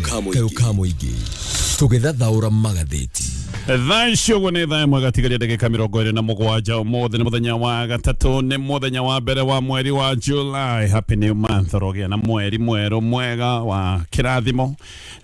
Kayũ ka mũingĩ tũgĩthathaũra magathĩti. Thaa ici ũguo nĩ thaa 1 gatigaria ndagĩka 27. Ũmũthĩ nĩ mũthenya wa gatatũ, nĩ mũthenya wa mbere wa mweri wa July. Happy new month, ũrogĩa na mweri mwerũ mwega wa kĩrathimo.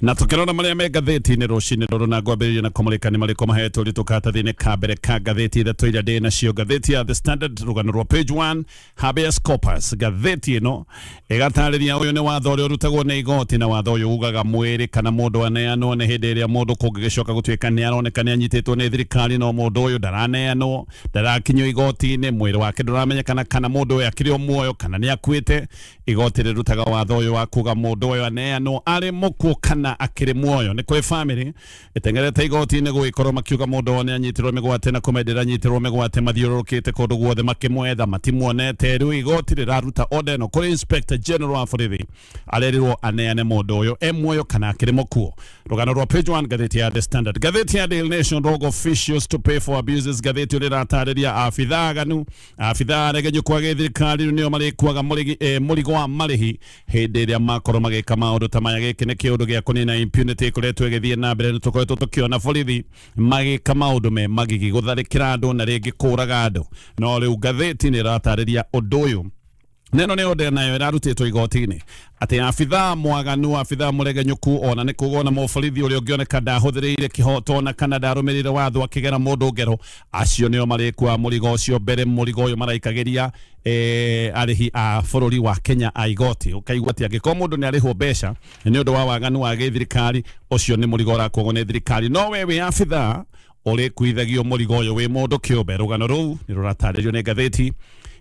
Na tũkĩrora marĩa me ngathĩti-inĩ rũcinĩ rũrũ, na ngwambĩrĩria na kũmũrĩka nĩ marĩkũ mahetwo ũritũ karatathi-inĩ ka mbere ka ngathĩti ithatũ iria ndĩ nacio. Ngathĩti ya The Standard, rũgano rwa page 1, Habeas corpus. Ngathĩti ĩno ĩgatarĩria ũyũ nĩ watho ũrĩa ũrutagwo nĩ igoti, na watho ũyũ ugaga mwĩrĩ kana mũndũ aneanwo nĩ hĩndĩ ĩrĩa mũndũ kũngĩgĩcoka gũtuĩka nĩ aroneka nĩ anyitĩtwo nĩ thirikari, no mũndũ ũyũ ndaraneanwo, ndarakinyio igoti-inĩ, mwĩrĩ wake ndũramenyekana kana mũndũ ũyũ akĩrĩ o muoyo kana nĩ akuĩte. Igoti rĩrutaga watho ũyũ wa kuga mũndũ ũyũ aneanwo arĩ mũkuũ kana akĩrĩ muoyo. Nĩ kũrĩ famĩlĩ ĩteng'erete igoti-inĩ gũgĩkorwo makiuga mũndũ wao nĩanyitirwo mĩgwate, na kuma hĩndĩ ĩrĩa anyitirwo mĩgwate mathiũrũrũkĩte kũndũ guothe makĩmwetha matimuonete. Rĩu igoti rĩraruta order ĩno kũrĩ Inspector General wa borithi, arerirwo aneane mũndũ ũyũ e muoyo kana akĩrĩ mũkuũ. Rũgano rwa page 1, ngathĩti ya The Standard. Ngathĩti ya Daily Nation, rogue officials to pay for abuses. Ngathĩti ĩyo ĩratarĩria abithaa aganu, abithaa aregenyũku a gĩthirikari rĩu nĩo marĩkuaga mũrigo wa marĩhi hĩndĩ ĩrĩa makorwo magĩka maũndũ ta maya. Gĩkĩ nĩ kĩũndũ gĩa kũnina impunity ĩkoretwo ĩgĩthiĩ na mbere. Nĩ tũkoretwo tũkĩona borithi magĩka maũndũ me magigi, gũtharĩkĩra andũ na rĩngĩ kũraga andũ, no rĩu ngathĩti nĩ ĩratarĩria ũndũ ũyũ. Neno nĩ order nayo ĩrarutĩtwo igoti-inĩ atĩ abithaa mwaganu, abithaa mũregenyũku, ona nĩ kuga ona mũborithi ũrĩa ũngĩoneka ndahũthĩrĩire kĩhoto ona kana ndarũmĩrĩire watho akĩgera mũndũ ngero, acio nĩo marĩkuaga mũrigo ũcio mbere. Mũrigo ũyũ maraikagĩria arĩhi a bũrũri wa Kenya a igoti. Ũkaigua atĩ angĩkorwo mũndũ nĩ arĩhwo mbeca nĩ ũndũ wa waganu wa gĩthirikari, ũcio nĩ mũrigo ũrakuagwo nĩ thirikari, no we wĩ abithaa ũrĩkuithagio mũrigo ũyũ wĩ mũndũ kĩũmbe. Rũgano rũu nĩ rũratarĩrio nĩ ngathĩti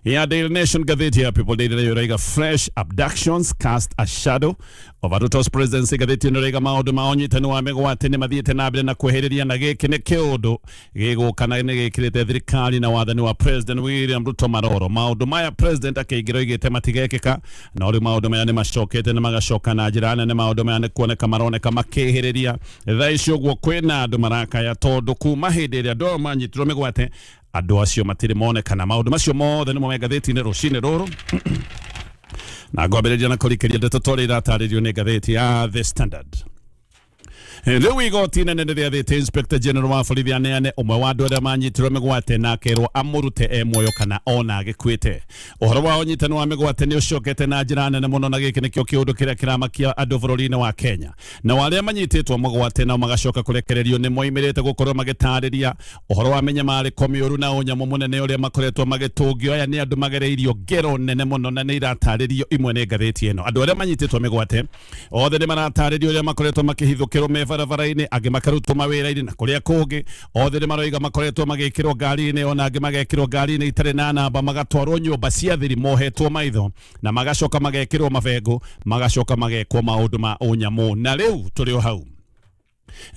ya Daily Nation. Ngathĩti ya People Daily nayo ĩraiga fresh abductions cast a shadow over Ruto's presidency. Ngathĩti ĩno ĩraiga maũndũ ma ũnyitani wa mĩgwate nĩ mathiĩte na mbere na kwĩhĩrĩria, na gĩkĩ nĩ kĩũndũ gĩgũka na nĩ gĩkĩrĩte thirikari na wathani wa President William Ruto maroro. Maũndũ maya President akĩingĩra oigĩte matigekĩka, no rĩu maũndũ maya nĩ macokete na magacoka na njĩra nene. Maũndũ maya nĩ kuoneka maroneka makĩhĩrĩria. Thaa ici ũguo kwĩna andũ marakaya tondũ kuma hĩndĩ ĩrĩa andũ aya manyitirwo mĩgwate, andũ acio matirĩ monekana. Maũndũ macio mothe nĩmo me ngathĩti-inĩ rũcinĩ rũrũ, na ngwambĩrĩria na kũrikĩria ndeto ta ũrĩa iratarĩrio nĩ ngathĩti ya The Standard. Rĩu igoti inene nĩ rĩathĩte Inspector General wa borithi aneane ũmwe wa andũ arĩa manyitirwo mĩgwate na akerwo amũrute e muoyo kana ona agĩkuĩte. Ũhoro wa ũnyitani wa mĩgwate nĩ ũcokete na njĩra nene mũno, na gĩkĩ nĩkĩo kĩũndũ kĩrĩa kĩramakia andũ bũrũri-inĩ wa Kenya. Nao arĩa manyitĩtwo magwate nao magacoka kũrekererio nĩ moimĩrĩte gũkorwo magĩtarĩria ũhoro wa mĩnyamarĩko mĩũru na ũnyamũ mũnene ũrĩa makoretwo magĩtũngio. Aya nĩ andũ magereirio ngero nene mũno, na nĩ iratarĩrio imwe nĩ ngathĩti ĩno. Andũ arĩa manyitĩtwo mĩgwate othe nĩ maratarĩrio ũrĩa makoretwo makĩhithũkĩrwo me barabara-inĩ, angĩ makarutwo mawĩra-inĩ na kũrĩa kũngĩ. Othe nĩ maroiga makoretwo magĩkĩrwo ngari-inĩ, ona angĩ magekĩrwo ngari-inĩ itarĩ na namba, magatwarwo nyũmba cia thiri mohetwo maitho, na magacoka magekĩrwo mabengũ, magacoka magekwo maũndũ ma ũnyamũ. Na rĩu tũrĩ o hau,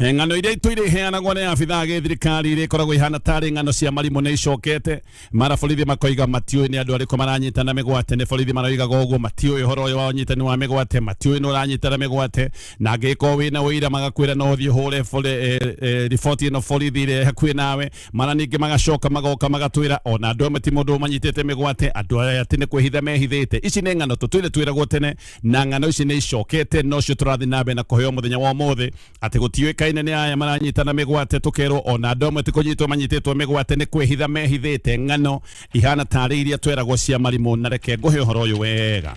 ng'ano iria itũire iheanagwo nĩ abithaa gĩthirikari iria ikoragwo ihana tarĩ ng'ano cia marimũ nĩ icokete mara. Borithi makoiga matiũĩ nĩ andũ arĩkũ maranyitana mĩgwate. Nĩ borithi maroigaga ũguo, matiũĩ ũhoro ũyũ wa ũnyitani wa mĩgwate, matiũĩ nĩ ũranyitana mĩgwate, na angĩgĩkorwo wĩna ũira magakwĩra no ũthiĩ ũhũre riboti ĩno borithi ĩrĩa hakuhĩ nawe. Mara ningĩ magacoka magoka magatwĩra ona andũ amwe ti mũndũ manyitĩte mĩgwate, andũ aya atĩ nĩ kwĩhitha mehithĩte. Ici nĩ ng'ano tũtũire twĩragwo tene, na ng'ano ici nĩ icokete, nocio tũrathiĩ na mbere na kũheo mũthenya wa ũmũthĩ atĩ gũtiũĩkaine nĩ aya maranyitana mĩgwate. Tũkerwo ona andũ amwe ti kũnyitwo manyitĩtwo mĩgwate, nĩ kwĩhitha mehithĩte. Ng'ano ihana tarĩ iria tweragwo cia marimũ. Na reke ngũhe ũhoro ũyũ wega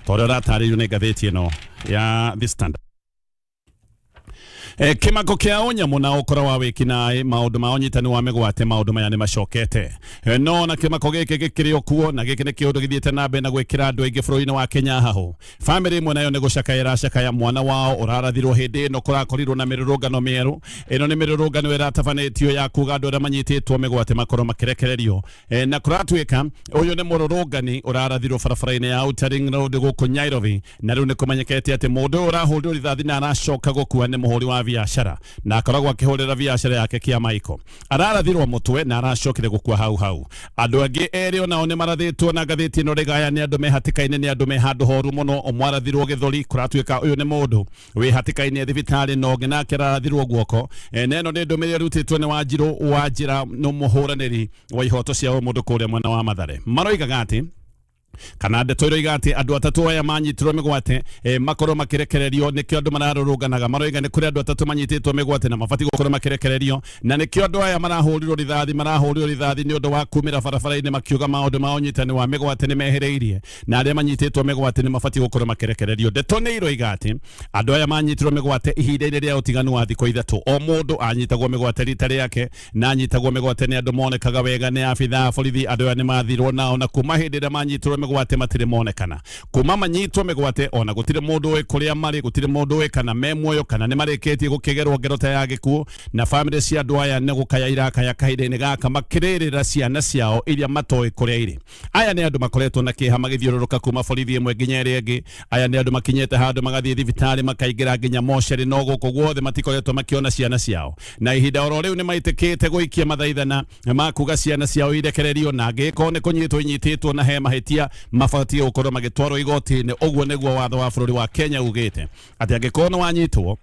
ta ũrĩa ũratarĩirio nĩ ngathĩti ĩno ya The Standard. Kĩmako kĩa ũnyamũ na ũkora wa wĩkinaĩ, maũndũ ma ũnyitani wa mĩgwate, maũndũ maya nĩ macokete. No na kĩmako gĩkĩ gĩkĩrĩ o kuo, na gĩkĩ nĩ kĩũndũ gĩthiĩte na mbere na gwĩkĩra andũ aingĩ bũrũri-inĩ wa Kenya hahũ. Bamĩrĩ ĩmwe nayo nĩ gũcakaya ĩracakaya mwana wao ũrarathirwo hĩndĩ ĩno kũrakorirwo na mĩrũrũngano mĩerũ. Ĩno nĩ mĩrũrũngano ĩratabanĩtio ya kuga andũ arĩa manyitĩtwo mĩgwate makorwo makĩrekererio. Na kũratuĩka ũyũ nĩ mũrũrũngani ũrarathirwo barabara-inĩ ya Outer Ring Road gũkũ Nairobi, na rĩu nĩ kũmenyekete atĩ mũndũ ũyũ ũrahũrirwo rithathi na aracoka gũkua nĩ mũhũri wa biacara, na akoragwo akĩhũrĩra biacara yake Kĩamaiko. Ararathirwo mũtwe na aracokire gũkua hau hau. Andũ angĩ erĩ onao nĩ marathĩtwo na ngathĩti ĩno rĩgaya nĩ andũ me hatĩka-inĩ, nĩ andũ me handũ horu mũno. Ũmwe arathirwo gĩthũri, kũratuĩka ũyũ nĩ mũndũ wĩ hatĩka-inĩ thibitarĩ, na ũngĩ nake ararathirwo guoko. Na ĩno nĩ ndũmĩrĩri ĩrutĩtwo nĩ Wanjirũ wa Njĩra, nĩ mũhũranĩri wa ihoto cia ũmũndũ kũrĩa mwena wa Mathare. Maroigaga atĩ Kana ndeto iroiga atĩ andũ atatũ aya manyitirwo mĩgwate makorwo makĩrekererio. Nĩkĩo andũ mararũrũnganaga, maroiga nĩ kũrĩ andũ atatũ manyitĩtwo mĩgwate na mabatiĩ gũkorwo makĩrekererio, na nĩkĩo andũ aya marahũrirwo rithathi nĩ ũndũ wa kumĩra barabara-inĩ makiuga maũndũ ma ũnyitani wa mĩgwate nĩ mehereirie na arĩa manyitĩtwo mĩgwate nĩ mabatiĩ gũkorwo makĩrekererio. Ndeto nĩ iroiga atĩ andũ aya manyitirwo mĩgwate ihinda-inĩ rĩa ũtiganu wa thikũ 3. O mũndũ anyitagwo mĩgwate rita rĩake, na anyitagwo mĩgwate nĩ andũ monekaga wega nĩ abithaa a borithi. Andũ aya nĩ mathirwo nao, na kuma hĩndĩ ĩrĩa manyitirwo mĩgwate matirĩ monekana. Kuma manyitwo mĩgwate, ona gũtirĩ mũndũ ũĩ kũrĩa marĩ, gũtirĩ mũndũ ũĩ kana me muoyo kana nĩ marĩkĩtie gũkĩgerwo ngero ta ya gĩkuũ. Na bamĩrĩ cia andũ aya nĩ gũkaya irakaya kahinda-inĩ gaka, makĩrĩrĩra ciana ciao iria matoĩ kũrĩa irĩ. Aya nĩ andũ makoretwo na kĩeha magĩthiũrũrũka kuma borithi ĩmwe nginya ĩrĩa ĩngĩ. Aya nĩ andũ makinyĩte handũ magathiĩ thibitarĩ, makaingĩra nginya mocerĩ, no gũkũ guothe matikoretwo makĩona ciana ciao. Na ihinda oro rĩu nĩ maitĩkĩte gũikia mathaithana ma kuga ciana ciao irekererio, na angĩkorwo nĩ kũnyitwo inyitĩtwo na he mahĩtia, mabatiĩ gũkorwo magĩtwarwo igoti-inĩ. Ũguo nĩguo watho wa bũrũri wa Kenya ugĩte, atĩ angĩkorwo nĩ wanyitwo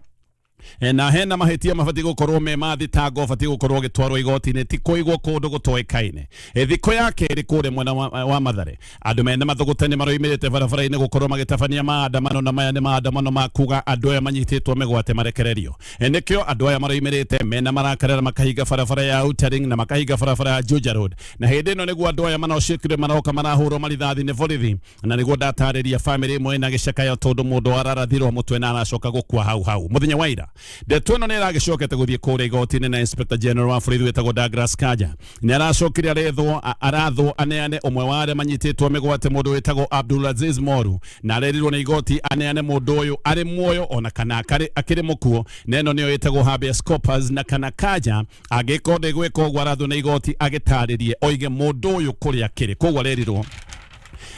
na hena mahĩtia mabatiĩ gũkorwo me ma thitango, ũbatiĩ gũkorwo ũgĩtwarwo igoti-inĩ, ti kũigwo kũndũ gũtoĩkaine. Thikũ ya kerĩ kũrĩa mwena wa Mathare, andũ mena mathũgũta nĩ maroimĩrĩte barabara-inĩ gũkorwo magĩtabania maandamano, na maya nĩ maandamano ma kuga andũ aya manyitĩtwo mĩgwate marekererio. Nĩkĩo andũ aya maroimĩrĩte mena marakarĩra, makahinga barabara ya Outer Ring na makahinga barabara ya Juja Road. Na hĩndĩ ĩno nĩguo andũ aya manocĩkire maroka marahũrwo marithathi nĩ borithi, na nĩguo ndatarĩria bamĩrĩ ĩmwe ĩna gĩcakayo tondũ mũndũ ararathirwo mũtwe na aracoka gũkua hau hau mũthenya wa ira. Ndeto ĩno nĩ ĩragĩcokete gũthiĩ kũrĩa igoti-inĩ, na Inspector General wa borithi wĩtagwo Douglas Kanja nĩ aracokire arethwo arathwo aneane ũmwe wa arĩa manyitĩtwo mĩgwate, mũndũ wĩtagwo Abdulaziz Moru, na arerirwo nĩ igoti aneane mũndũ ũyũ arĩ muoyo ona kana akĩrĩ mũkuũ, na ĩno nĩyo ĩtagwo habeas corpus. Na kana Kanja angĩkorwo ndĩgwĩka ũguo arathwo nĩ igoti agĩtarĩrie oige mũndũ ũyũ kũrĩa akĩrĩ. Koguo arerirwo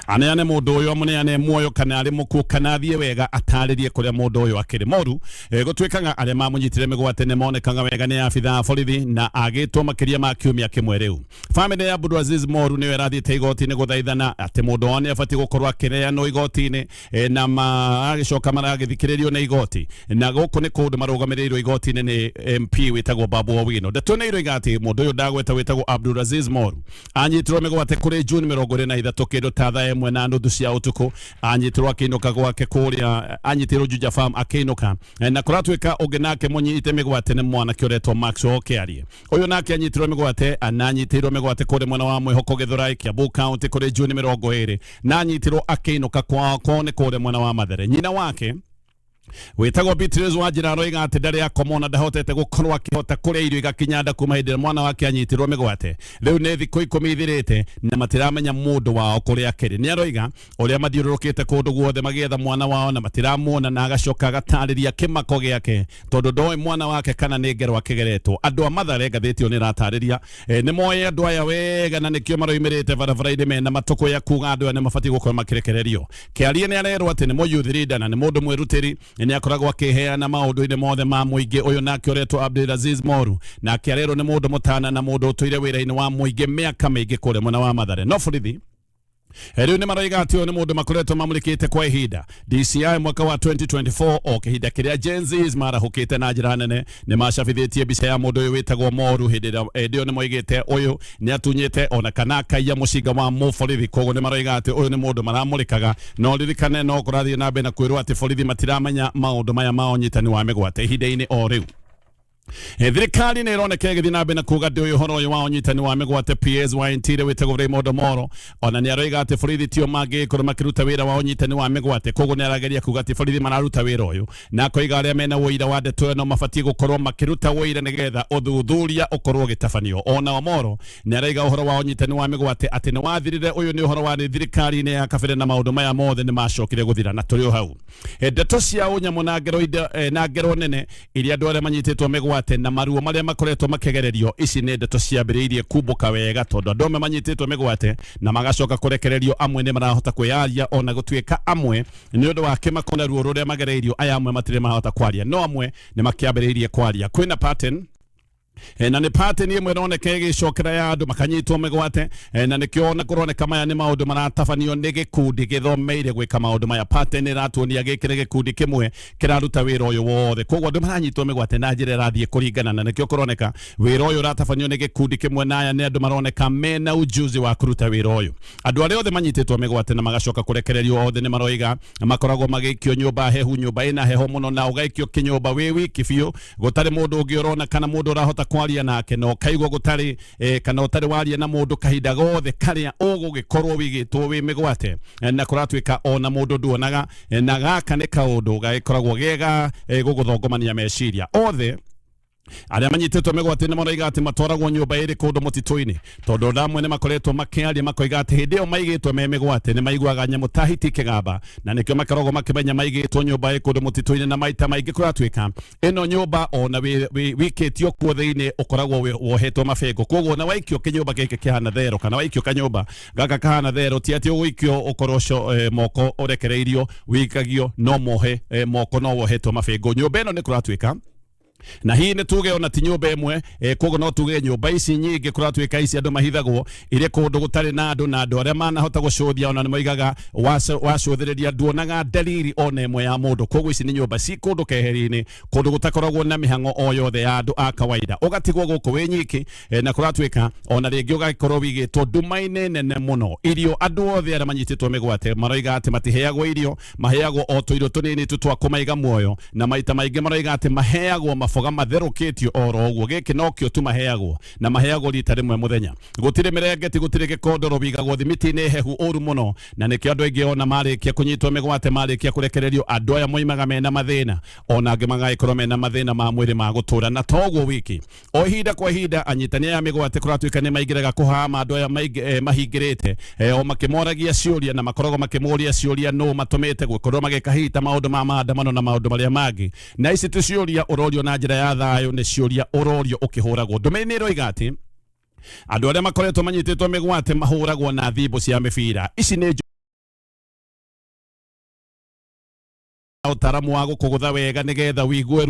aneane mũndũ ũyũ, amũneane muoyo kana arĩ mũkuũ, kana athiĩ wega atarĩrie kũrĩa mũndũ ũyũ akĩrĩ. Moru gũtuĩkaga arĩa mamũnyitire mĩgwate nĩ monekaga wega nĩ abithaa a borithi, na agĩtwo makĩria ma kiumia kĩmwe rĩu. Bamĩrĩ ya Abdulaziz Moru nĩyo ĩrathiĩte igoti-inĩ gũthaithana atĩ mũndũ wao nĩ abatiĩ gũkorwo akĩneanwo igoti-inĩ, na maragĩcoka maragĩthikĩrĩrio nĩ igoti, na gũkũ nĩ kũndũ marũgamĩrĩirwo igoti-inĩ nĩ MP wĩtagwo Babu Owino. Ndeto nĩ iroiga atĩ mũndũ ũyũ ndagweta wĩtagwo Abdulaziz Moru anyitirwo mĩgwate kũrĩ June 23, kĩndũ ta thaa 1:30 cia ũtukũ. Anyitirwo akĩinũka gwake kũrĩa, anyitirwo Juja Farm akĩinũka. Na kũratuĩka ũngĩ nake mũnyite mĩgwate nĩ mwanake ũretwo Maxwell Kĩarie. Ũyũ nake anyitirwo mĩgwate na anyitĩirwo mĩgwate kũrĩa mwena wa Mwĩhoko Gĩthũrai, Kiambu County, kũrĩ June 20, na anyitirwo akĩinũka kwao. Kwao nĩ kũrĩa mwena wa Mathere. Nyina wake wĩtagwo Beatrice Wanjira aroiga atĩ ndarĩ akoma na ndahotete gũkorwo akĩhota kũrĩa irio igakinya nda kuma hĩndĩ ĩrĩa mwana wake anyitirwo mĩgwate. Rĩu nĩ thikũ 10 ithirĩte na matiramenya mũndũ wao kũrĩa akĩrĩ. Nĩ aroiga ũrĩa mathiũrũrũkĩte kũndũ guothe magĩetha mwana wao na matiramuona, na agacoka agatarĩria kĩmako gĩake tondũ ndoĩ mwana wake kana nĩ ngero akĩgeretwo. Andũ a Mathare, ngathĩti ĩyo nĩ ĩratarĩria, nĩ moĩ andũ aya wega, na nĩkĩo maroimĩrĩte barabara-inĩ mena matũkũ ya kuga andũ aya nĩ mabatiĩ gũkorwo makĩrekererio. Kĩarie nĩ arerwo atĩ nĩ mũyouth leader na nĩ mũndũ mwĩrutĩri, nĩ akoragwo akĩheana maũndũ-inĩ mothe ma mũingĩ. Ũyũ nake ũretwo Abdulaziz Moru nake arerwo nĩ mũndũ mũtana na mũndũ ũtũire wĩra-inĩ wa mũingĩ mĩaka mĩingĩ kũrĩa mwena wa Mathare. No borithi rĩu nĩ maroiga atĩ ũyũ nĩ mũndũ makoretwo mamũrĩkĩte kwa ihinda. DCI mwaka wa 2024, o kĩhinda kĩrĩa Gen Zs marahũkĩte na njĩra nene, nĩ macabithĩtie mbica ya mũndũ ũyũ wĩtagwo Moru. Hĩndĩ ĩyo nĩ moigĩte ũyũ nĩ atunyĩte ona kana akaiya mũcinga wa mũborithi. Koguo nĩ maroiga atĩ ũyũ nĩ mũndũ maramũrĩkaga. No ririkane no kũrathiĩ na mbere na kwĩrwo atĩ borithi matiramenya maũndũ maya ma ũnyitani wa mĩgwate ihinda-inĩ o rĩu. Thirikari nä ĩroneka ĩgĩthiĩ na mbere na kuga ndĩ ũhoro ũyũ wa ũnyitani wa mĩgwate. PS wa Interior wĩtagwo Raymond Omoro ona nĩ aroiga atĩ borithi tio mangĩgĩkorwo makĩruta wĩra wa ũnyitani wa mĩgwate. Koguo nĩ arageria kuga atĩ borithi mararuta wĩra ũyũ, na akoiga arĩa mena ũira wa ndeto ĩyo no mabatiĩ gũkorwo makĩruta ũira nĩgetha ũthuthuria ũkorwo ũgĩtabanio. Ona Omoro nĩ araiga ũhoro wa ũnyitani wa mĩgwate atĩ nĩ wathirire. Ũyũ nĩ ũhoro wa thirikari-inĩ ya kabere, na maũndũ maya mothe nĩ macokire gũthira. Na tũrĩ o hau, ndeto cia ũnyamũ na ngero na ngero nene iria andũ arĩa manyitĩtwo mĩgwate na maruo marĩa makoretwo makĩgererio, ici nĩ ndeto ciambĩrĩirie kumbũka wega, tondũ andũ amwe manyitĩtwo mĩgwate na magacoka kũrekererio, amwe nĩ marahota kwĩyaria, ona gũtuĩka amwe nĩ ũndũ wa kĩmako na ruo rũrĩa magereirio, aya amwe matirĩ marahota kwaria, no amwe nĩ makĩambĩrĩirie kwaria. Kwĩna pattern. Na nĩ pateni ĩmwe ĩroneka ĩgĩcokera ya andũ makanyitwo mĩgwate. Na nĩkĩo ona kũroneka maya nĩ maũndũ maratabanio nĩ gĩkundi gĩthomeire gwĩka maũndũ maya. Pateni ĩratuonia gĩkĩ nĩ gĩkundi kĩmwe kĩraruta wĩra ũyũ wothe, koguo andũ maranyitwo mĩgwate na njĩra ĩrathiĩ kũringana na nĩkĩo kũroneka wĩra ũyũ ũratabanio nĩ gĩkundi kĩmwe, na aya nĩ andũ maroneka mena ujuzi wa kũruta wĩra ũyũ. Andũ arĩa othe manyitĩtwo mĩgwate na magacoka kũrekererio othe nĩ maroiga makoragwo magĩikio nyũmba hehu, nyũmba ĩna heho mũno, na ũgaikio kĩnyũmba wĩ wiki biũ, gũtarĩ mũndũ ũngĩ ũrona kana mũndũ ũrahota kwaria nake, na ũkaigua gũtarĩ kana ũtarĩ waria na mũndũ kahinda gothe karĩa ũgũgĩkorwo wĩigĩtwo wĩ mĩgwate. Na kũratuĩka ona mũndũ nduonaga. Na gaka nĩ kaũndũ gagĩkoragwo gega gũgũthongomania meciria. Othe arĩa manyitĩtwo mĩgwate nĩ maroiga atĩ matwaragwo nyũmba ĩrĩ kũndũ mũtitũ-inĩ, tondũ andũ amwe nĩ makoretwo makĩaria makoiga atĩ hĩndĩ ĩyo maigĩtwo me mĩgwate nĩ maiguaga nyamũ ta hiti ikĩgamba, na nĩkĩo makoragwo makĩmenya maigĩtwo nyũmba ĩ kũndũ mũtitũ-inĩ. Na maita maingĩ kũratuĩka ĩno nyũmba ona wĩkĩtio kuo thĩinĩ ũkoragwo wohetwo mabĩngũ, koguo ona waikio kĩnyũmba gĩkĩ kĩhana thero kana waikio kanyũmba gaka kahana thero, ti atĩ ũgũikio ũkorwo moko ũrekereirio, wĩikagio no mohe moko no wohetwo mabĩngũ. Nyũmba ĩno nĩ kũratuĩka na hihi nĩ tuge ona ti nyũmba ĩmwe, koguo no tuge nyũmba ici nyingĩ kũratuĩka ici andũ mahithagwo irĩ kũndũ gũtarĩ na andũ, na andũ arĩa manahota gũcũthia ona nĩ moigaga wacũthĩrĩria nduonaga dalili ona ĩmwe ya mũndũ. Koguo ici nĩ nyũmba ci kũndũ keheri-inĩ, kũndũ gũtakoragwo na mĩhang'o o yothe ya andũ a kawaida, ũgatigwo gũkũ wĩ nyiki. Na kũratuĩka ona rĩngĩ ũgagĩkorwo wĩigĩtwo nduma-inĩ nene mũno. Irio, andũ othe arĩa manyitĩtwo mĩgwate maroiga atĩ matiheagwo irio, maheagwo o tũirio tũnini tu twa kũmaiga muoyo, na maita maingĩ maroiga atĩ maheagwo maboga matherũkĩtio oro ũguo, gĩkĩ nokĩo tu maheagwo, na maheagwo rita rĩmwe mũthenya. Gũtirĩ mĩrengeti, gũtirĩ gĩkondoro, wigagwo thimiti-inĩ hehu ũru mũno, na nĩkĩo andũ aingĩ ona marĩkia kũnyitwo mĩgwate, marĩkia kũrekererio, andũ aya moimaga mena mathĩna, ona angĩ magagĩkorwo mena mathĩna ma mwĩrĩ ma gũtũra. Na toguo wiki, o ihinda kwa ihinda anyitani aya mĩgwate kũratuĩka nĩ maingĩraga kũhama andũ aya mahingĩrĩte, o makĩmoragia ciũria, na makoragwo makĩmoria ciũria nũ matũmĩte gũkorwo magĩka hihi ta maũndũ ma maandamano na maũndũ marĩa mangĩ. Na ici ti ciũria ũrorio na njĩra ya thayũ, nĩ ciũria ũrorio ũkĩhũragwo. Ndũmĩrĩri nĩ ĩroiga atĩ andũ arĩa makoretwo manyitĩtwo mĩgwate mahũragwo na thimbo cia mĩbira. Ici nĩ ũtaramu wa gũkũgũtha wega nĩgetha wĩigue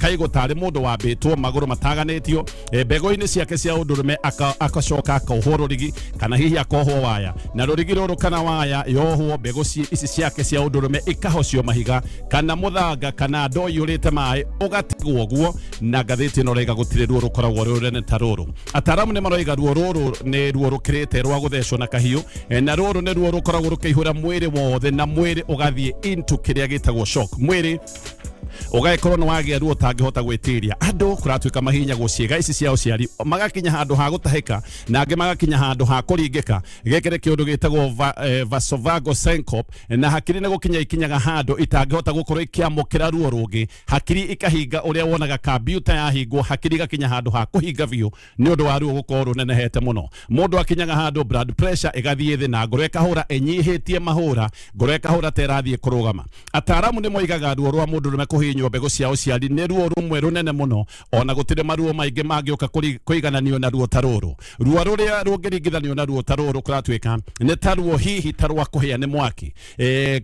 kaigũ tarĩ mũndũ wambĩtwo magũrũ mataganĩtio mbegũ-inĩ ciake cia ũndũrũme, akacoka akohwo rũrigi kana hihi akohwo waya, na rũrigi rũrũ kana waya yohwo mbegũ ici ciake cia ũndũrũme ikahocio mahiga kana mũthanga kana ndoo iyũrĩte maĩ, ũgatigwo ũguo. Na ngathĩti ĩno raiga gũtirĩ ruo rũkoragwo rwĩ rũnene ta rũrũ. Ataaramu nĩ maroiga ruo rũrũ nĩ ruo rũkĩrĩte rwa gũthecwo na kahiũ. Na rũrũ nĩ ruo rũkoragwo rũkĩihũra mwĩrĩ wothe, na mwĩrĩ ũgathiĩ into kĩrĩa gĩtagwo shock, mwĩrĩ ũgagĩkorwo nĩ wagĩa ruo ũtangĩhota gwĩtiria. Andũ kũratuĩka mahihinyagwo ciĩga ici cia ũciari, magakinya handũ ha gũtahĩka, na angĩ magakinya handũ ha kũringĩka. Gĩkĩ nĩ kĩũndũ gĩtagwo vasovagal syncope, na hakiri nĩ gũkinya ikinyaga handũ itangĩhota gũkorwo ikĩamũkĩra ruo rũngĩ, hakiri ikahinga ũrĩa wonaga kambiuta yahingwo, hakiri igakinya handũ ha kũhinga biũ nĩ ũndũ wa ruo gũkorwo rũnenehete mũno. Mũndũ akinyaga handũ blood pressure ĩgathiĩ thĩ na ngoro ĩkahũra ĩnyihĩtie mahũra, ngoro ĩkahũra ta ĩrathiĩ kũrũgama. Ataaramu nĩ moigaga ruo rwa mũndũrũme kũhihinywo mbegũ cia ũciari nĩ ruo rũmwe rũnene mũno, ona gũtirĩ maruo maingĩ mangĩũka kũigananio na ruo ta rũrũ. Ruo rũrĩa rũngĩringithanio na ruo ta rũrũ kũratuĩka nĩ ta ruo hihi ta rwa kũhĩa nĩ mwaki.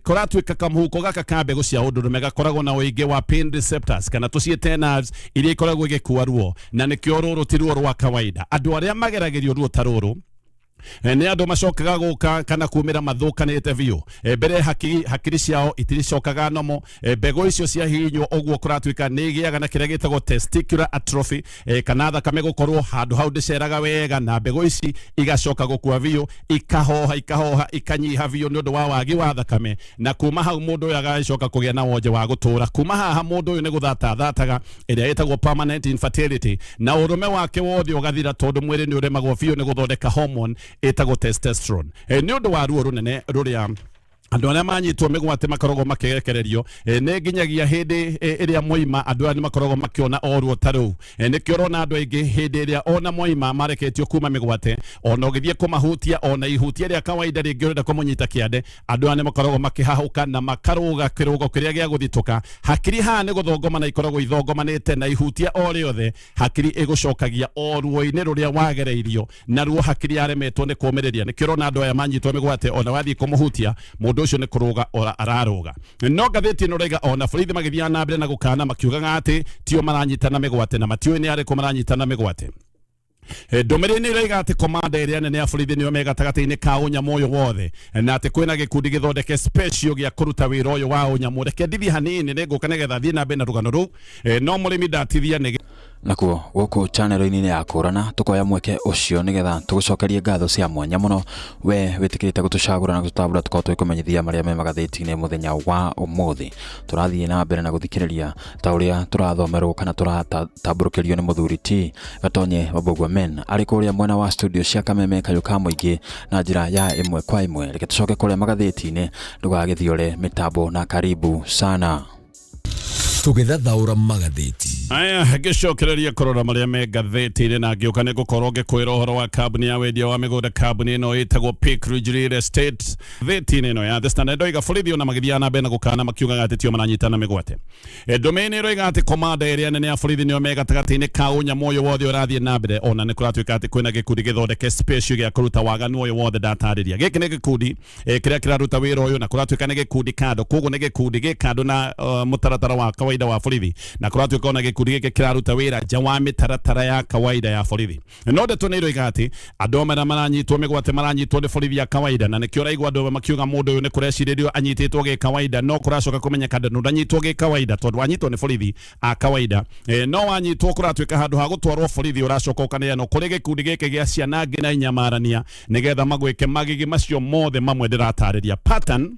Kũratuĩka kamũhuko gaka ka mbegũ cia ũndũrũme gakoragwo na ũingĩ wa pain receptors kana tũciĩte nerves iria ikoragwo igĩkua ruo, na nĩkĩo rũrũ ti ruo rwa kawaida. Andũ arĩa mageragĩrio ruo ta rũrũ nĩ andũ macokaga gũka kana kumĩra mathũkanĩte biũ. Mbere hakiri ciao itiricokaga nomo. Mbegũ icio ciahihinywo ũguo kũratuĩka nĩ igĩaga na kĩrĩa gĩtagwo testicular atrophy, kana thakame gũkorwo handũ hau ndĩceraga wega, na mbegũ ici igacoka gũkua biũ, ikahoha ikahoha ikanyiha biũ nĩ ũndũ wa wagi wa thakame, na kuma hau mũndũ ũyũ agacoka kũgĩa na wonje wa gũtũra. Kuma haha mũndũ ũyũ nĩ gũthata thataga, ĩrĩa ĩtagwo permanent infertility, na ũrũme wake wothe ũgathira tondũ mwĩrĩ nĩ ũremagwo biũ nĩ gũthondeka hormone ĩtagwo testosterone. Nĩ ũndũ wa ruo rũnene rũrĩa andũ arĩa manyitwo mĩgwate makoragwo makĩrekererio, nĩ nginyagia hĩndĩ ĩrĩa moima andũ aya nĩ makoragwo makĩona o ruo ta rũu. Nĩkĩo ũrona andũ aingĩ hĩndĩ ĩrĩa ona moima mareketio kuma mĩgwate, ona ũgĩthiĩ kũmahutia ona ihutia rĩa kawaida rĩngĩ ũrenda kũmũnyita kĩande, andũ aya nĩ makoragwo makĩhahũka na makarũga kĩrũgo kĩrĩa gĩa gũthitũka. Hakiri haha nĩ gũthongomana ikoragwo ithongomanĩte, na ihutia o rĩothe hakiri ĩgũcokagia o ruo-inĩ rũrĩa wagereirio naruo, hakiri yaremetwo nĩ kũmĩrĩria. Nĩkĩo ũrona andũ aya manyitwo mĩgwate ona wathiĩ kũmũhutia mũndũ Mũndũ ũcio nĩ kũrũga ararũga. No ngathĩti ĩno raiga ona borithi magĩthiaga na mbere na gũkana makiugaga atĩ tio maranyitana mĩgwate na matiũĩ nĩ arĩkũ maranyitana mĩgwate. Ndũmĩrĩri nĩ ĩroiga atĩ komanda ĩrĩa nene ya borithi nĩo me gatagatĩ-inĩ ka ũnyamũ ũyũ wothe na atĩ kwĩna gĩkundi gĩthondeke special gĩa kũruta wĩra ũyũ wa ũnyamũ. Reke ndithie hanini, nĩngũka nĩgetha thiĩ na mbere na rũgano rũu. No mũrĩmi ndatithia nĩ Nakuo gũkũ channel-inĩ ya Kũrana tũkoya mweke ũcio nĩgetha tũgũcokerie ngatho cia mwanya mũno we wĩtĩkĩrĩte gũtũcagũra na gũtũtambũra tũkorwo tũgĩkũmenyithia marĩa me magathĩti-inĩ mũthenya wa ũmũthĩ. Tũrathiĩ na mbere na gũthikĩrĩria ta ũrĩa tũrathomerwo kana tũratambũrũkĩrio nĩ mũthuri ti Gatonye Wambũgua Men arĩ kũrĩa mwena wa studio cia Kameme Kayũ ka Mũingĩ na njĩra ya ĩmwe kwa ĩmwe. Reke tũcoke kũrĩa magathĩti-inĩ, ndũgagĩthiore mĩtambo na karibu sana. Tũgĩthathaũra magathĩti. Aya, ngĩcokereria kũrora marĩa me ngathĩti-inĩ na ngĩũka nĩ ngũkorwo ngĩkwĩra ũhoro wa kambuni ya wendia wa mĩgũnda. Kambuni ĩno ĩtagwo Peak Ridge Real Estate. Thĩti-inĩ ĩno ya The Standard ndoiga borithi ona magĩthiaga na mbere na gũkana makiugaga atĩ tio maranyitana mĩgwate. Ndũmĩrĩri nĩ ĩroiga atĩ komanda ĩrĩa nene ya borithi nĩo me gatagatĩ-inĩ ka ũnyamũ ũyũ wothe ũrathiĩ na mbere, ona nĩ kũratuĩka atĩ kwĩna gĩkundi gĩthondeke special gĩa kũruta waganu ũyũ wothe ndatarĩria. Gĩkĩ nĩ gĩkundi kĩrĩa kĩraruta wĩra ũyũ, na kũratuĩka nĩ gĩkundi kando, koguo nĩ gĩkundi gĩ kando na mũtaratara wa kawaida wa borithi, na kũratuĩka ona gĩkundi gĩkĩ kĩraruta wĩra nja wa mĩtaratara ya kawaida ya borithi. No ndeto nĩ iroiga atĩ andũ amwe arĩa maranyitwo mĩgwate maranyitwo nĩ borithi ya kawaida, na nĩkĩo ũraigua andũ amwe makiuga mũndũ ũyũ nĩ kũrecirĩrio anyitĩtwo gĩ kawaida, no kũracoka kũmenyeka ndanyitwo gĩ kawaida tondũ anyitwo nĩ borithi a kawaida. No wanyitwo kũratuĩka handũ ha gũtwarwo borithi ũracoka ũkaneanwo kũrĩ gĩkundi gĩkĩ gĩa ciana ngĩ na inyamarania nĩgetha magwĩke magigi macio mothe mamwe ndĩratarĩria. Pattern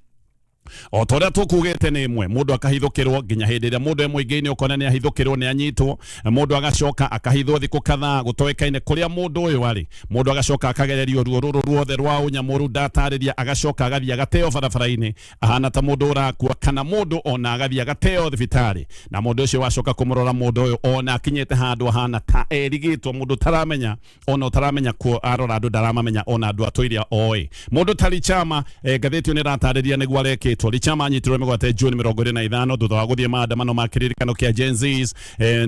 o ta ũrĩa tũkugĩte nĩ ĩmwe, mũndũ akahithũkĩrwo nginya hĩndĩ ĩrĩa mũndũ e mũingĩ-inĩ ũkona nĩ ahithũkĩrwo nĩ anyitwo, mũndũ agacoka akahithwo thikũ kadhaa gũtoĩkaine kũrĩa mũndũ ũyũ arĩ, mũndũ agacoka akagererio ruo rũrũ ruothe rwa ũnyamũ rũu ndatarĩria, agacoka agathiĩ agateo barabara-inĩ ahana ta mũndũ ũrakua, kana mũndũ ona agathiĩ agateo thibitarĩ, na mũndũ ũcio wacoka kũmũrora mũndũ ũyũ ona akinyĩte handũ ahana ta erigĩtwo, mũndũ ũtaramenya ona ũtaramenya kuo arora andũ ndaramamenya ona andũ atũire oĩ. Mũndũ ta Richama, ngathĩti ĩyo nĩ ĩratarĩria nĩguo arekĩtwo. Richama anyitirwo mĩgwate June 25 thutha wa gũthiĩ maandamano ma kĩririkano kĩa Gen Zs.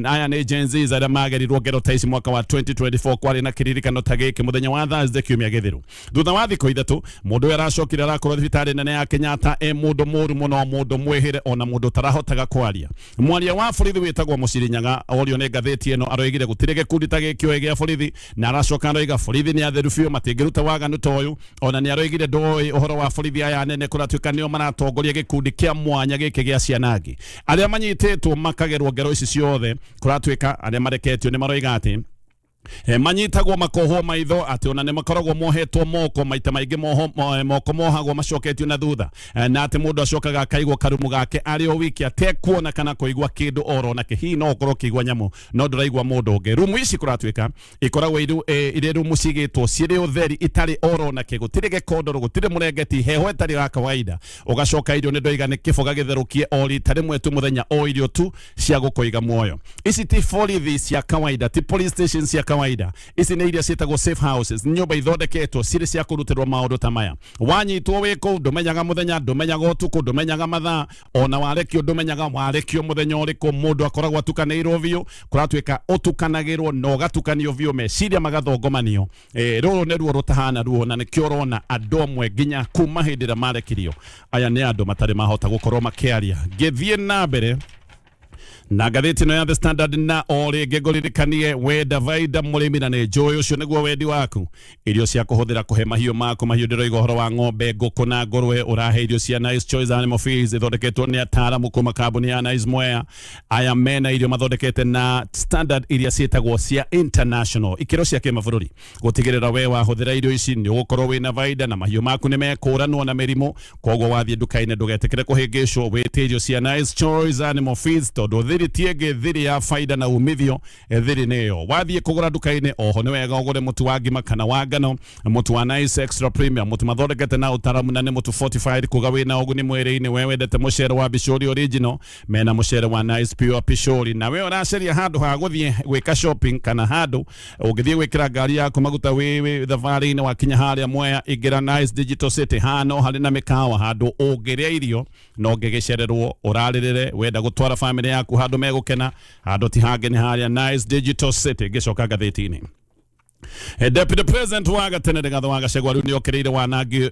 Aya nĩ Gen Zs arĩa magerirwo ngero ta ici mwaka wa 2024, kwarĩ na kĩririkano ta gĩkĩ mũthenya wa Thursday kiumia gĩthiru. Thutha wa thikũ 3 mũndũ ũyũ aracokire arakorwo thibitarĩ nene ya Kenyatta e mũndũ mũru mũno, mũndũ mwĩhĩre, ona mũndũ ũtarahotaga kwaria. Mwaria wa borithi wĩtagwo Mũcirinyaga orio nĩ ngathĩti ĩno aroigire gũtirĩ gĩkundi ta gĩkĩ oĩ gĩa borithi, na aracoka aroiga borithi nĩ atheru biũ matingĩruta waganu ta ũyũ. Ona nĩ aroigire ndoĩ ũhoro wa borithi aya nene kũratuĩka nĩo maratongoria gĩkundi kĩa mwanya gĩkĩ gĩa cianangi. Arĩa manyitĩtwo makagerwo ngero ici ciothe kũratuĩka arĩa mareketio nĩ maroiga atĩ manyitagwo makohwo maitho, atĩ ona nĩ makoragwo mohetwo moko maita maingĩ, moko mohagwo macoketio na thutha, na atĩ mũndũ acokaga akaigwo karumu gake arĩ o wiki atekuona kana kũigua kĩndũ oro nakĩ. Hihi no ũkorwo ũkĩigua nyamũ no ndũraigua mũndũ ũngĩ. Rumu ici kũratuĩka ikoragwo irĩ rumu cigĩtwo cirĩ ũtheri itarĩ oro nakĩ, gũtirĩ gĩkondoro, gũtirĩ mũrengeti, heho ĩtarĩ ya kawaida. Ũgacoka irio nĩ ndoiga nĩ kĩboga gĩtherũkie o rita rĩmwe tu mũthenya, o irio tu cia gũkũiga muoyo. Ici ti borithi cia kawaida, ti police station cia kawaida, ici nĩ iria ciĩtagwo safe houses, nyũmba ithondeketwo cirĩ cia kũrutĩrwo maũndũ ta maya. Wanyitwo wĩ kũu ndũmenyaga mũthenya, ndũmenyaga ũtukũ, ndũmenyaga mathaa, ona warekio ndũmenyaga warekio mũthenya ũrĩkũ. Mũndũ akoragwo atukanĩirwo biũ, kũratuĩka ũtukanagĩrwo na ũgatukanio biũ, meciria magathongomanio. Rũrũ nĩ ruo rũtahana ruo, na nĩkĩo ũrona andũ amwe nginya kuma hĩndĩ ĩrĩa marekirio aya nĩ andũ matarĩ mahota gũkorwo makĩaria. Ngĩthiĩ na mbere na ngathĩti ĩno ya The Standard, na o rĩngĩ ngũririkanie wenda baida mũrĩmi, na nĩ njũĩ ũcio nĩguo wendi waku, irio cia kũhũthĩra kũhe mahiũ maku. Mahiũ ndĩroiga ũhoro wa ng'ombe, ngũkũ na ngũrwe. Ũrahe irio cia Nice Choice Animal Feeds ithondeketwo nĩ ataaramu kuma kambuni ya Nice Mwea. Aya mena irio mathondekete na standard iria ciĩtagwo cia international, ikĩro cia kĩmabũrũri, gũtigĩrĩra we wahũthĩra irio ici nĩ ũgũkorwo wĩna baida na mahiũ maku nĩ mekũranwo na mĩrimũ. Koguo wathiĩ nduka-inĩ ndũgetĩkĩre kũhĩngĩcwo, wĩtie irio cia Nice Choice Animal Feeds, tondũ thiri ti ĩngĩ, thiri ya baida na umithio, thiri nĩyo. Wathiĩ kũgũra nduka-inĩ oho nĩ wega ũgũre mũtu wa ngima kana wa ngano, mũtu wa Nice Extra Premium, mũtu mathondekete na ũtaramu na nĩ mũtu fortified, kuga wĩna ũguni mwĩrĩ-inĩ. We wendete mũcere wa Bishori original, mena mũcere wa Nice Pure Pishori. Na we ũracaria handũ ha gũthiĩ gwĩka shopping kana handũ ũngĩthiĩ gwĩkĩra ngari yaku maguta wĩ thabarĩ-inĩ, wakinya harĩa Mwea ingĩra Nice Digital City, haha no harĩ na mĩkawa handũ ũngĩrĩa irio no ũngĩgĩcererwo ũrarĩrĩre. Wenda gũtwara famĩlĩ yaku handũ megũkena, handũ ti hangĩ nĩ harĩa Nice Digital City. Ngĩcoka ngathĩti-inĩ. Deputy President wa gatene Rigathi wa Gachagua rĩu nĩokĩrĩire wanangi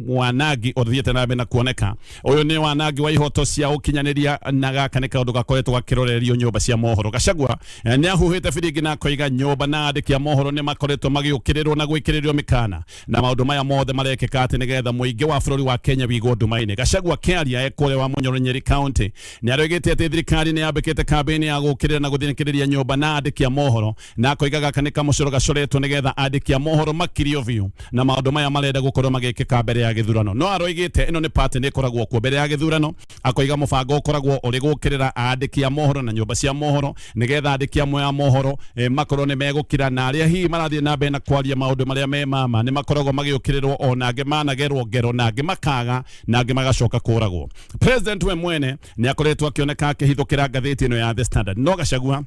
wanangi ũthiĩte na mbere na kuoneka. Ũyũ nĩ wanangi wa ihoto cia ũkinyanĩria, na gaka nĩ kaũndũ gakoretwo gakĩrorerio nyũmba cia mohoro. Gachagua nĩ ahuhĩte biringi na akoiga nyũmba na andĩki a mohoro nĩ makoretwo magĩũkĩrĩrwo na gwĩkĩrĩrio mĩkana, na maũndũ maya mothe marekĩka atĩ nĩgetha mũingĩ wa bũrũri wa Kenya wigwo nduma-inĩ. Gachagua akĩaria e kũrĩa wa Munyoro, Nyeri County, nĩ aroigĩte atĩ thirikari nĩ yambĩkĩte kambĩini ya gũũkĩrĩra na gũthinĩkĩrĩria nyũmba na andĩki a mohoro, na akoiga gaka nĩ kamũcoro gacoretwo nĩgetha andĩki a mohoro makirio biũ na maũndũ maya marenda gũkorwo magĩkĩka mbere ya gĩthurano. No aroigĩte ĩno nĩ party nĩ ĩkoragwo kuo mbere ya gĩthurano. Akoiga mũbango ũkoragwo ũrĩ gũũkĩrĩra andĩki a mohoro na nyũmba cia mohoro, nĩgetha andĩki amwe a mohoro makorwo nĩ megũkira, na arĩa hihi marathiĩ na mbere na kwaria maũndũ marĩa me mama nĩ makoragwo magĩũkĩrĩrwo, ona angĩ managerwo ngero, na angĩ makaga, na angĩ magacoka kũragwo. President we mwene nĩ akoretwo akĩoneka akĩhithũkĩra ngathĩti ĩno ya The Standard. No Gachagua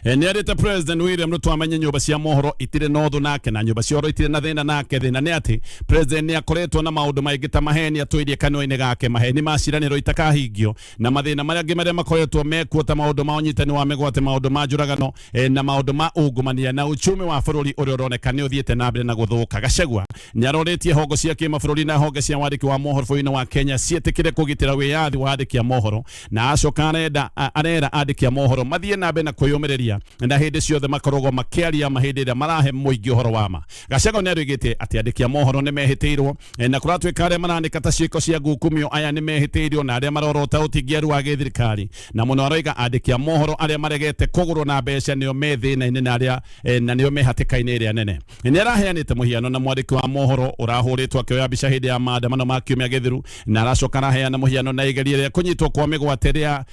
nĩ arĩte President William Ruto amenye nyũmba cia mohoro itirĩ na ũthũ nake, na nyũmba cia ũhoro itirĩ na thĩna nake. Thĩna nĩ atĩ President nĩ akoretwo na maũndũ maingĩ ta maheni atũirie kanua-inĩ gake, maheni ma ciranĩro itakahingio, na mathĩna marĩa angĩ marĩa makoretwo mekuo ta maũndũ ma ũnyitani wa mĩgwate, maũndũ ma njũragano na maũndũ ma ungumania, na uchumi wa bũrũri ũrĩa ũroneka nĩ ũthiĩte na mbere na gũthũka. Gachagua nĩ arorĩtie hongo cia kĩmabũrũri na honge cia wandĩki wa mohoro bũrũri-inĩ wa Kenya ciĩtĩkĩre kũgitĩra wĩyathi wa andĩki a mohoro, na acoka arenda arera andĩki a mohoro mathiĩ na mbere na kwĩyũmĩrĩria, na hĩndĩ ciothe makoragwo makĩaria ma hĩndĩ ĩrĩa marahe mũingĩ ũhoro wa ma. Gachagua nĩ aroigĩte atĩ andĩki a mohoro nĩ mehĩtĩirwo, na kũratuĩka arĩa maranĩka ta ciĩko cia ngukumio aya nĩ mehĩtĩirio, na arĩa marorota ũtingiaru wa gĩthirikari. Na mũno aroiga andĩki a mohoro arĩa maregete kũgũrwo na mbeca nĩo me thĩna-inĩ, na arĩa na nĩo me hatĩka-inĩ ĩrĩa nene. Nĩ araheanĩte mũhiano na mwandĩki wa mohoro ũrahũrĩtwo akĩoya mbica hĩndĩ ya maandamano ma kiumia gĩthiru, na aracoka araheana mũhiano na igeria rĩa kũnyitwo kwa mĩgwate rĩa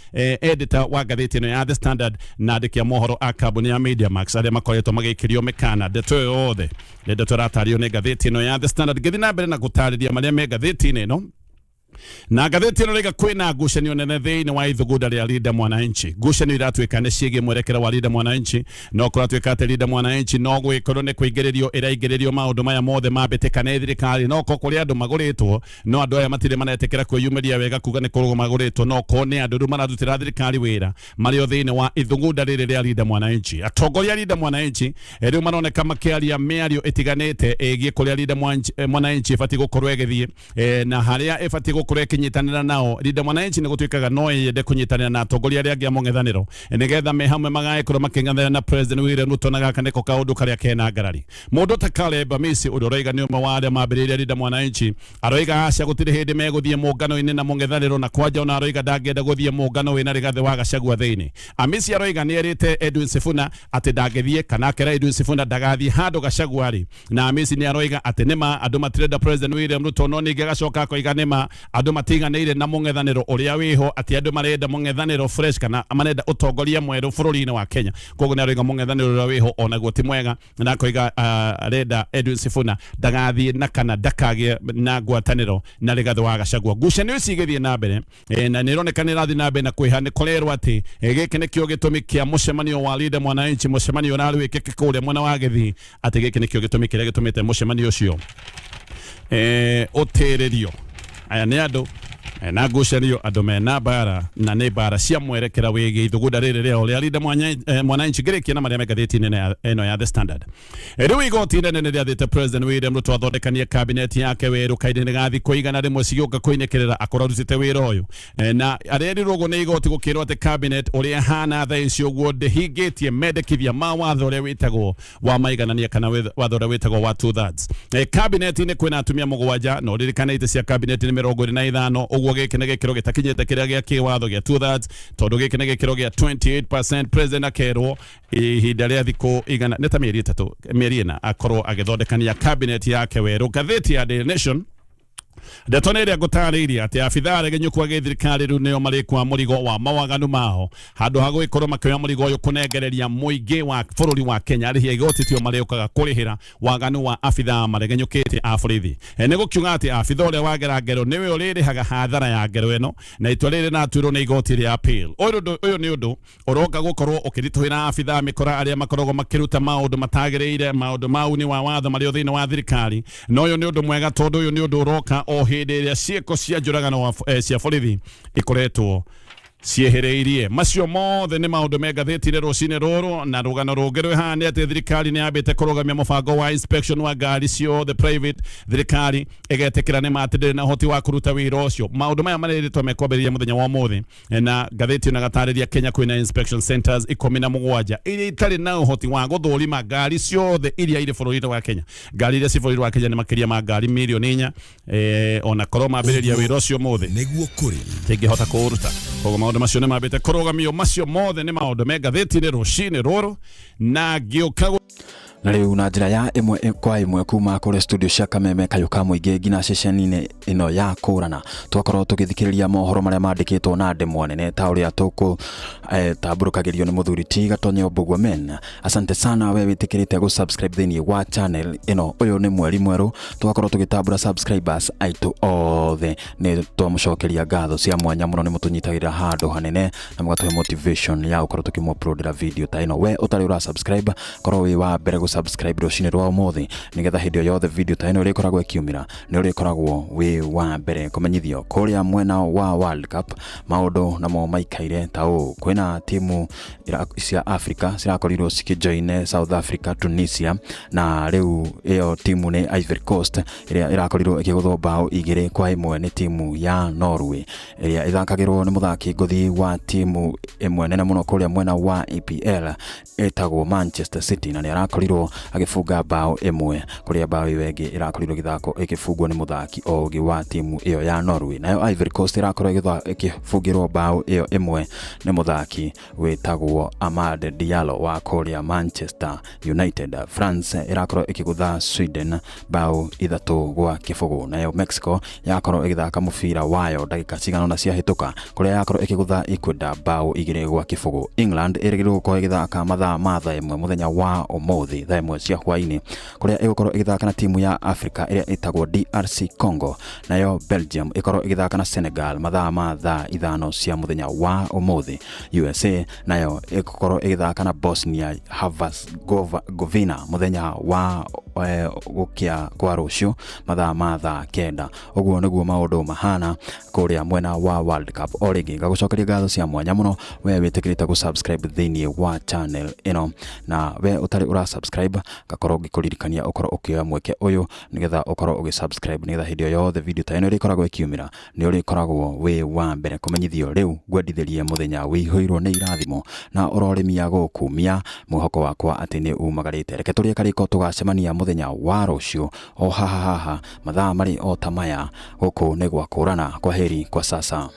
editor wa ngathĩti ĩno ya The Standard na andĩki a mohoro a kambuni ya Media Max arĩa makoretwo magĩikĩrio mĩkana. Ndeto ĩyo yothe nĩ ndeto ĩratario nĩ ngathĩti ĩno ya The Standard. Ngĩthiĩ na mbere na gũtarĩria marĩa me ngathĩti-inĩ ĩno, na ngathĩti ĩno rĩga kwĩna ngucanio nene thĩinĩ wa ithugunda rĩa Linda Mwananchi. Ngucanio iratuĩka nĩ ciĩgiĩ mwerekera wa Linda Mwananchi, no kũratuĩka atĩ Linda Mwananchi no gwĩkorwo nĩ kũingĩrĩrio ĩraingĩrĩrio maũndũ maya mothe mambĩtĩka nĩ thirikari, no ko kũrĩ andũ magũrĩtwo, no andũ aya matirĩ maretĩkĩra kwĩyumĩria wega kuga nĩ kũrũgwo magũrĩtwo, no ko nĩ andũ rĩu mararutĩra thirikari wĩra marĩ o thĩinĩ wa ithugunda rĩrĩ rĩa Linda Mwananchi. Atongoria a Linda Mwananchi rĩu maroneka makĩaria mĩario ĩtiganĩte ĩgiĩ kũrĩa Linda Mwananchi ĩbatiĩ gũkorwo ĩgĩthiĩ na harĩa ĩbatiĩ gũkorwo ĩkĩnyitanĩra nao. Linda Mwananchi nĩ gũtuĩkaga no yende kũnyitanĩra na atongoria arĩa angĩ a mũng'ethanĩro, nĩgetha me hamwe magagĩkorwo makĩng'ethanĩra na President William Ruto, na gaka nĩko kaũndũ karĩa kena ngarari. Mũndũ ta Caleb Amisi, ũrĩa ũroiga nĩ ũmwe wa arĩa mambĩrĩirie Linda Mwananchi, aroiga aca, gũtirĩ hĩndĩ megũthiĩ mũngano-inĩ na mũng'ethanĩro, na kwanja ona aroiga ndangĩenda gũthiĩ mũngano wĩna Rigathĩ wa Gachagua thĩinĩ. Amisi aroiga nĩ erĩte Edwin Sifuna atĩ ndangĩthiĩ, kana akera Edwin Sifuna ndagathiĩ handũ Gachagua arĩ. Na Amisi nĩ aroiga atĩ nĩma andũ matirenda President William Ruto, no ningĩ agacoka akoiga nĩma andũ matiganĩire na mũng'ethanĩro ũrĩa wĩho, atĩ andũ marenda mũng'ethanĩro fresh, kana marenda ũtongoria mwerũ bũrũri-inĩ wa Kenya. Koguo nĩ aroiga mũng'ethanĩro ũrĩa wĩho onaguo ti mwega, na akoiga arenda Edwin Sifuna ndagathiĩ na kana ndakagĩe na ngwatanĩro na Rigathĩ wa Gachagua. Ngucanio ici igĩthiĩ na mbere, na nĩ ĩroneka nĩ ĩrathiĩ na mbere na kwĩha, nĩ kũrerwo atĩ gĩkĩ nĩkĩo gĩtũmi kĩa mũcemanio wa Linda Mwananchi, mũcemanio ũrarĩ wĩkĩke kũrĩa mwena wa Gĩthii, atĩ gĩkĩ nĩkĩo gĩtũmi kĩrĩa gĩtũmĩte mũcemanio ũcio ũtĩrĩrio. Aya nĩ andũ na ngucanio, andũ mena mbara, na nĩ mbara cia mwerekera wĩgiĩ ithugunda rĩrĩ rĩao rĩa Linda Mwananchi. Ngĩrĩkia na marĩa me ngathĩti-inĩ ĩno ya The Standard, rĩu igoti inene nĩ rĩathĩte President William Ruto athondekanie kabineti yake werũ kahinda-inĩ ga thikũ 100 cigĩũka kũinĩkĩrĩra akorwo arutĩte wĩra ũyũ. Na arerirwo ũguo nĩ igoti gũkĩrwo atĩ cabinet ũrĩa ĩhana thaa ici ũguo ndĩhingĩtie mendekithia ma watho ũrĩa wĩtagwo wa maiganania, kana watho ũrĩa wĩtagwo wa two thirds. Cabinet-inĩ kwĩna atumia mũgwanja, na ũririkane itĩ cia cabinet nĩ 25. Ũguo gĩkĩ nĩ gĩkĩro gĩtakinyĩte kĩrĩa gĩa kĩwatho gĩa two thirds, tondũ gĩkĩ nĩ gĩkĩro gĩa 28%. President akerwo ihinda rĩa thikũ 100, nĩ ta mĩeri 3, mĩeri 4, akorwo agĩthondekania cabinet yake werũ. Ngathĩti ya Daily Nation, ndeto nĩ ĩrĩa ngũtarĩirie atĩ abithaa aregenyũku a gĩthirikari rĩu nĩo marĩkua mũrigo wa mawaganu mao, handũ ha gũgĩkorwo makĩoya mũrigo ũyũ kũnengereria mũingĩ wa bũrũri wa Kenya. Arĩhi a igoti tio marĩũkaga kũrĩhĩra waganu wa abithaa maregenyũkĩte a borithi. Nĩ gũkiuga atĩ abithaa ũrĩa wagera ngero nĩwe ũrĩrĩhaga hathara ya ngero ĩno, na itua rĩrĩ rĩratuirwo nĩ igoti rĩa appeal. Ũyũ nĩ ũndũ ũroka gũkorwo ũkĩritũhĩra abithaa mĩkora arĩa makoragwo makĩruta maũndũ matagĩrĩire, maũndũ ma uni wa watho marĩ o thĩinĩ wa thirikari. Na ũyũ nĩ ũndũ mwega, tondũ ũyũ nĩ ũndũ ũroka o hĩndĩ ĩrĩa ciĩko cia njũragano cia borithi ikoretwo Ciehereirie macio mothe nĩ maũndũ me ngathĩti-inĩ rũcinĩ rũrũ. Na rũgano rũngĩ rwĩ haha nĩ atĩ thirikari nĩ yambĩte kũrũgamia mũbango wa inspection wa ngari ciothe private. Thirikari ĩgetĩkĩra nĩ ma atĩ ndĩrĩ na ũhoti wa kũruta wĩra ũcio. Maũndũ maya marĩrĩtwo mekwambĩrĩria mũthenya wa ũmũthĩ, na ngathĩti ĩno ĩgatarĩria Kenya kwĩna inspection centers 17 iria itarĩ na ũhoti wa gũthũrima ngari ciothe iria irĩ bũrũri-inĩ wa Kenya. Ngari iria ci bũrũri wa Kenya nĩ makĩria ma ngari mirioni 4. Ona korwo mambĩrĩria wĩra ũcio ũmũthĩ, nĩguo kũrĩ tingĩhota kũũruta. Koguo maũndũ macio nĩ mambĩte kũrũgamio. Macio mothe nĩ maũndũ me ngathĩti-inĩ rũcinĩ rũrũ, na ngĩũka Na rĩu na njĩra ya ĩmwe kwa ĩmwe kuma kũrĩ studio cia Kameme Kayũ ka Mũingĩ nginya ceceni-inĩ ĩno ya Kũrana, twakorwo tũgĩthikĩrĩria mohoro marĩa mandĩkĩtwo na ndemwa nene ta ũrĩa tũkũ tambũrũkagĩrio nĩ mũthuri ti Gatonyo Mbũgua men. Asante sana we wĩtĩkĩrĩte gũ subscribe thĩinĩ wa channel ĩno. Ũyũ nĩ mweri mwerũ, tũgakorwo tũgĩtambũra subscribers aitũ othe. Nĩ twamũcokeria ngatho cia mwanya mũno, nĩ mũtũnyitagĩrĩra handũ hanene na mũgatũhe motivation ya gũkorwo tũkĩmũ-uploadera video ta ĩno. We ũtarĩ ũra subscribe, korwo wĩ wa mbere gũ subscribe rũcinĩ rwa ũmũthĩ, nĩgetha hĩndĩ o yothe video ta ĩno ĩrĩkoragwo ĩkiumĩra, nĩ ũrĩkoragwo wĩ wa mbere kũmenyithio. Kũrĩa mwena wa World Cup maũndũ namo maikaire ta ũũ: kwĩna timu cia Africa cirakorirwo cikĩjoine South Africa, Tunisia, na rĩu ĩyo timu nĩ Ivory Coast, ĩrĩa ĩrakorirwo ĩkĩgũthwo bao 2-1 nĩ timu ya Norway, ĩrĩa ĩthakagĩrwo nĩ mũthaki ngũthi wa timu ĩmwe nene mũno kũrĩa mwena wa EPL ĩtagwo Manchester City, na nĩ arakorirwo agĩbunga bao ĩmwe, kũrĩa bao ĩyo ĩngĩ ĩrakorirwo ĩgĩthakwo ĩkĩbungwo nĩ mũthaki o ũngĩ wa timu ĩyo ya Norway. Nayo Ivory Coast ĩrakorwo ĩkĩbungĩrwo bao ĩyo ĩmwe nĩ mũthaki wĩtagwo Amad Diallo wa kũrĩa Manchester United. France ĩrakorwo ĩkĩgũtha Sweden bao 3-0. Nayo Mexico yakorwo ĩgĩthaka mũbira wayo ndagĩka cigana ũna ciahĩtũka, kũrĩa yakorwo ĩkĩgũtha Ecuador bao 2-0. England ĩrĩgĩrĩirwo gũkorwo ĩgĩthaka mathaa ma thaa 1 mũthenya wa ũmũthĩ, thaa 1 cia hwaĩ-inĩ, kũrĩa ĩgũkorwo ĩgĩthaka na timu ya Africa ĩrĩa ĩtagwo DRC Congo. Nayo Belgium ĩkorwo ĩgĩthaka na Senegal mathaa ma thaa 5 cia mũthenya wa ũmũthĩ. USA nayo ĩgũkorwo ĩgĩthaka na Bosnia Herzegovina mũthenya wa gũkĩa kwa rũciũ mathaa ma thaa 9. Ũguo nĩguo maũndũ mahana kũrĩa mwena wa World Cup. O rĩngĩ ngagũcokeria ngatho cia mwanya mũno we wĩtĩkĩrĩte gũ-subscribe thĩinĩ wa channel ĩno, na we ũtarĩ ũra subscribe, ngakorwo ngĩkũririkania ũkorwo ũkĩoya mweke ũyũ nĩgetha ũkorwo ũgĩ-subscribe, nĩgetha hĩndĩ o yothe video ta ĩno ĩrĩkoragwo ĩkiumĩra, nĩ ũrĩkoragwo wĩ wa mbere kũmenyithio. Rĩu ngwendithĩrie mũthenya wĩihũirwo nĩ irathimo na ũrorĩmia gũkumia. Mwĩhoko wakwa atĩ nĩ umagarĩte. Reke tũrĩe karĩko, tũgacemania mũthenya wa rũciũ o haha haha mathaa marĩ o ta maya. Gũkũ nĩ gwa Kũrana. Kwa heri kwa sasa.